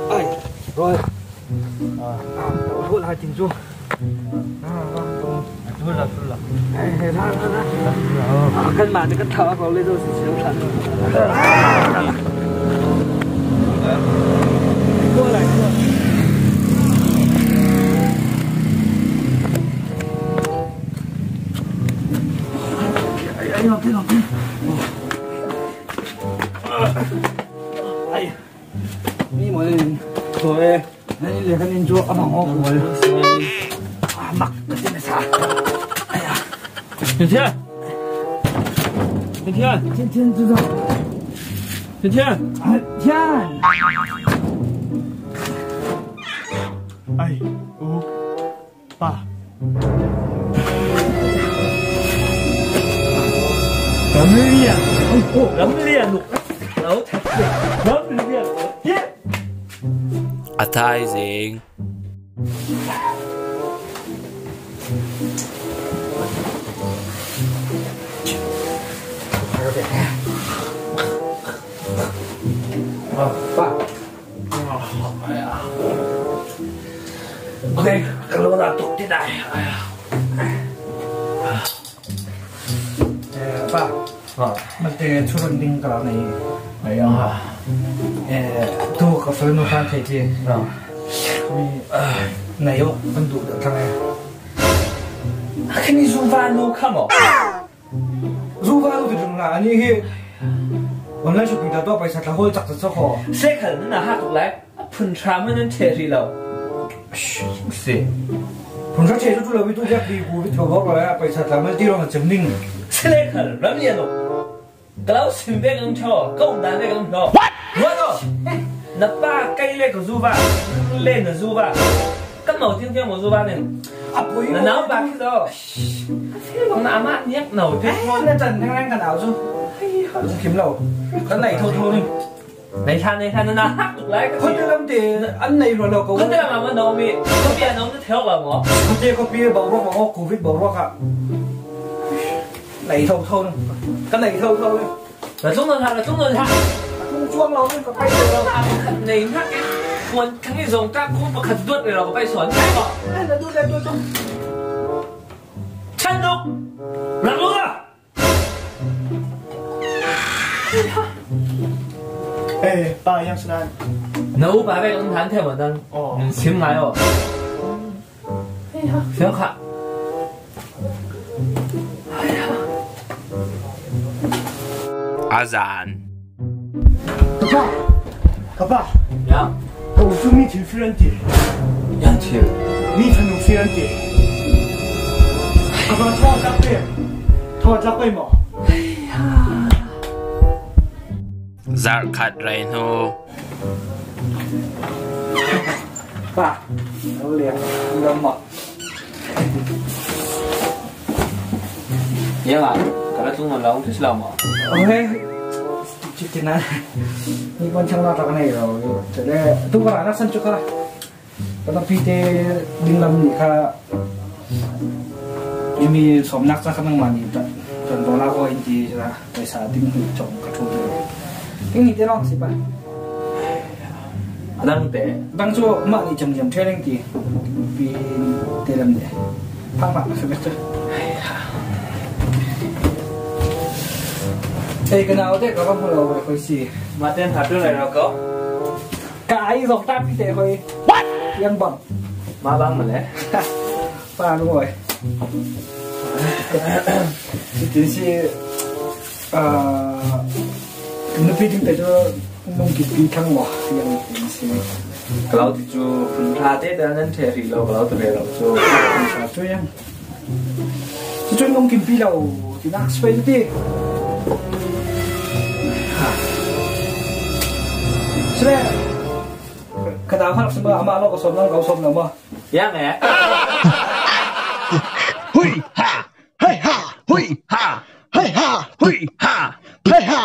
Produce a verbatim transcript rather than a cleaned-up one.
Ai, rồi. À, à, thôi hai tiếng chuông. À, vâng, vâng. Thôi là, thôi là. Ai, ai, ra, ra, ra. Thôi là, ờ. À, căn bản thì căn thảo có lấy rồi thì sẽ không sẵn. Thôi lại, thôi. Ai, ai, lòng tin, lòng tin. Ai. Ni mo ni. Ko e. Ni le kan in jo amang o ko. Ah, mak ka tin sa. Ai ya. Tin Tian. Tin Tian. Tin Tian, tu da. Tin Tian. Ai, Tian. Ai, u. Pa. Ram lian. Ram lian. Ram lian. A thai zing. Pa. Ok, ka lo na tuk ti dai. Eh, pa. Ah. Malte churon ding ka la nei. Ai ah. Eh, tu ka fel nu khan thei ti. Ah. Mi, ah, nei yo, kan du da thang eh. Kan ni zu va nu kha mo. Zu va lo ti dung la, ani hi online shopping ta to paisa ta hol chak chak kho. Second na ha tuk lai. A phun thra man nan the ri lo. Si. Phun thra the tu lo, vi tu jak vi ku vi tho lo la, paisa ta man ti lo na chem ning. Second, ram lian lo. Kalau sim bek ang cho, kau dan bek ang cho. What? What? Na pa kai le ko zu va, le na zu va. Kan mau tin tiang mau zu va nen. A pui. Na nau ba ki zo. Ka feel long na ama niak nau te. Ai, na chan nang nang ka nau zu. Ai, ha, lung kim lo. Kan nai tho tho ni. Nai tha, nai tha, na na hak tuk lai ka. Hotel lam te, an nai ro lo ko. Hotel lam ma no mi. Ko pia no na theo ba mo. Hotel ko pia ba ro ko covid ba ro ka. Nai tho tho ni. Kan nai tho tho ni. Ra tung na tha, ra tung na tha. Tung chuang lo ni ka pai lo. Nei na ke. Kuan kan ni zong ta ko pa khat duat le lo ka pai son. Ai, na du le du du. Chan duk. Ra du la. Eh, pa yang sunan. Na u pa bek ang than the ma dang. Oh. Sim ngai o. Sim kha. A zan. Ka pa. Ka pa. Ya. Ko u chu mi thil fir an ti. Ya thil. Mi thanung fir an ti. Ka pa thaw tak pe. Thaw tak pe mo. Zarh khat rei hnu. Pa. Lo liang. Lo mo. Yang ah, ka la tlung nawn lo, hong thei si lo maw? Hong hei, ci tina. Ni pon chang la ta ka nei lo. Te le, tu ka la na san chu ka. Ka la pi te ding lam ni ka. Ni mi som nak sa ka nang ma ni ta. Ton do la ko in ti la. Paisa ding hi chong ka thu hi. Ding hi te long si pa. Adang te. Dang chu ma ni cham cham training ti. Pi te lam de. Pa ma se me te. Ei, ka nau te ka ba mu lo ve khoi si. Ma ten ha tu lai lo ko. Ka ai zok ta pi te khoi. What? Yang bang. Ma bang ma le. Pa nu oi. Ti si, ah, nupi ding te chu nung ki pi thang wa, yang ti si. Kalau ti chu phun tha te da nan the ri lo, kalau te lo chu. Phun tha chu yang. Chu chu nung ki pi lo, ti nak spe ti. Ha. Spe. Ka dau har sma ama lo ko som nang ko som na ma. Yang eh. Hui ha. Hei ha. Hui ha. Hei ha. Hui ha. Hei ha.